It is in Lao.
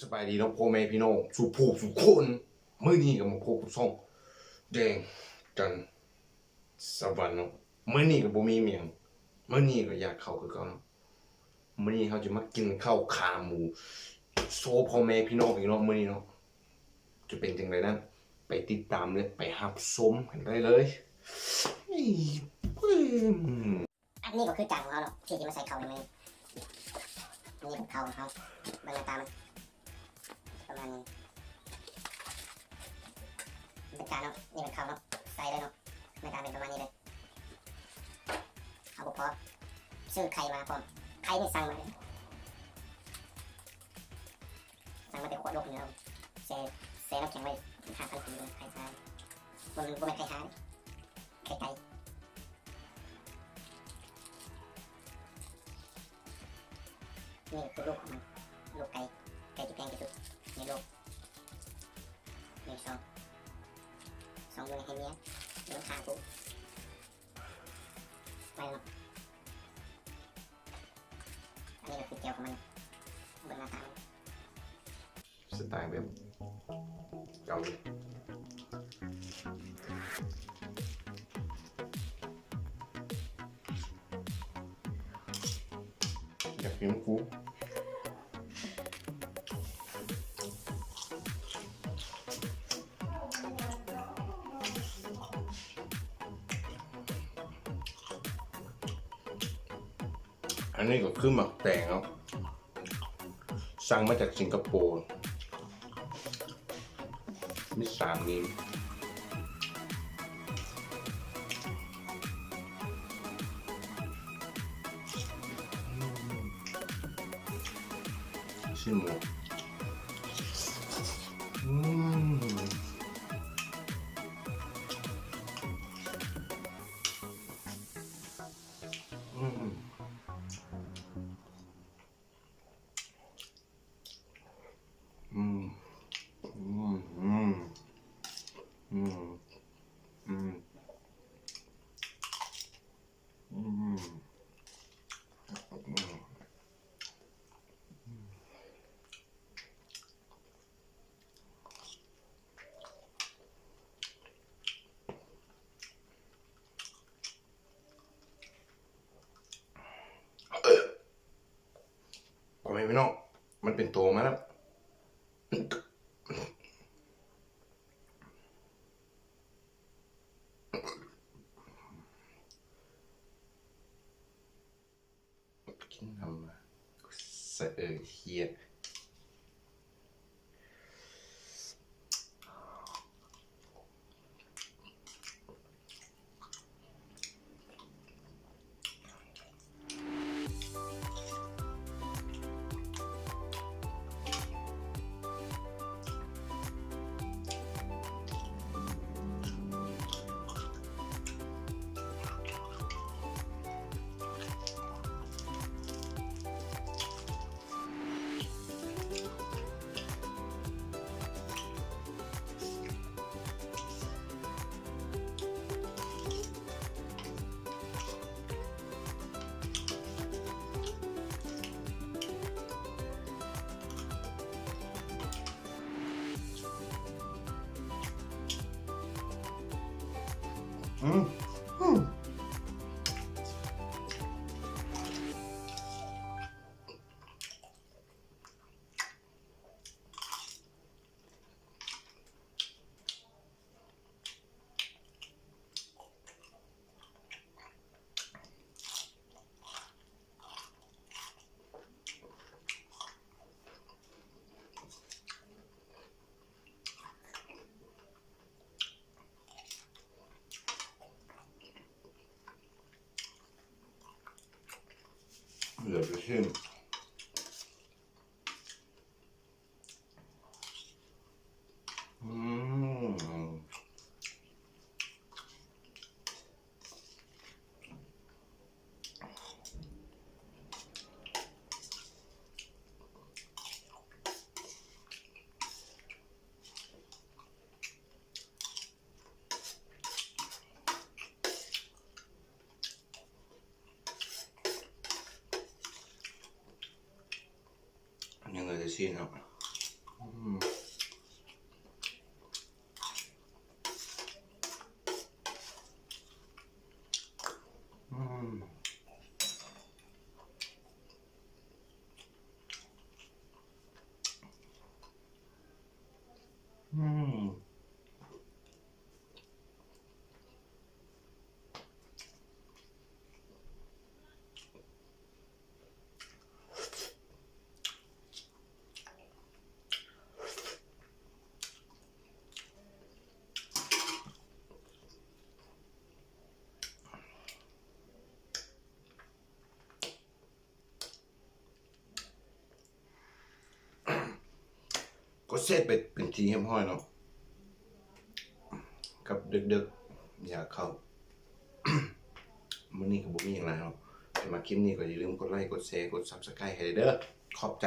ສະບາຍດີເນາະ ພໍ່ແມ່ພີ່ນ້ອງສູ່ຜູ້ສູ່ຄົນ, ມື້ນີ້ກໍມາພົບກັບຊ່ອງແດງຈັນສະຫວັນເນາະ. ມື້ນີ້ກໍບໍ່ມີຫຍັງ, ມື້ນີ້ກໍຢາກເຂົ້າຄືເກົ່າເນາະ. ມື້ນີ້ເຮົາຈະມາກິນເຂົ້າຂາໝູໂຊພໍ່ແມ່ພີ່ນ້ອງອີກເນາະ. ມື້ນີ້ເນາະ ຈະເປັນຈັ່ງໃດນັ້ນ ໄປຕິດຕາມ ແລະ ໄປຮັບຊົມກັນໄດ້ເລີຍ. ອັນນີ້ກໍຄືຈານຂອງເຮົາເນາະ ທີ່ຈະມາໃສ່ເຂົ້າໃນມື້ນີ້. ນີ້ເປັນເຂົ້າຂອງເຮົາ, ເບິ່ງໜ້າຕາມັນປະມານນີ້. ເປັນຈານເນາະ, ນີ້ເປັນເຂົ້າເນາະ, ໃສ່ເລີຍເນາະ. ໜ້າຕາເປັນປະມານນີ້ເລີຍ. ເອົາບໍ່ພໍ ຊື້ໄຂ່ມາພ້ອມ, ໄຂ່ນີ້ສັ່ງມາເລີຍ. ສັ່ງມາແຕ່ຂວດໂລກນີ້ແລ້ວ, ແຊ່ ແຊ່ນ້ຳແຂງໄວ້ຫ້າພັນປີເລີຍ. ໄຂ່ຊາ ບໍ່ແມ່ນ ບໍ່ແມ່ນໄຂ່ຫ່າເດ້, ໄຂ່ໄກ່. ນີ້ຄືລູກຂອງມັນ, ລູກໄກ່, ໄກ່ທີ່ແພງທີ່ສຸດໃນໂລກ. ໜຶ່ງ ສອງ ສອງຢູ່ໃນໄຮ່ເມຍ ຢູ່ຂ້າງໆ ໄປແລ້ວເນາະ. ອັນນີ້ກໍຄືແຈ່ວຂອງມັນ, ເບິ່ງໜ້າຕາມັນ ສະໄຕແບບເກົາຫຼີ. ຢາກກິນກູ. ອັນນີ້ກໍຄືໝາກແຕງເນາະ, ສັ່ງມາຈາກສິງກະໂປ, ມີສາມນິ້ວ. ຊິມເບິ່ງ. ອືມ ອືມ ອືມ ອືມ ອືມ ອືມ. ພໍ່ແມ່ພີ່ນ້ອງ ມັນເປັນໂຕມາແລ້ວ. ກິນນ້ຳ ສະເອີຍ ເຄຍ. ອືມ ອືມ. ເຫຼືອໄປຊິມ. ອືມ. ຍັງເຫຼືອແຕ່ຊີ້ນເນາະ. ອືມ ອືມ ອືມ. ກໍເສັດໄປເປັນທີ່ຮຽບຮ້ອຍເນາະ ກັບເດິກໆ ຢາກເຂົ້າ. ມື້ນີ້ກໍບໍ່ມີຫຍັງຫຼາຍເນາະ ໃຜມັກຄລິບນີ້ກໍຢ່າລືມກົດໄລ້ ກົດແຊ ກົດ Subscribe ໃຫ້ເດີ້ ຂອບໃຈ.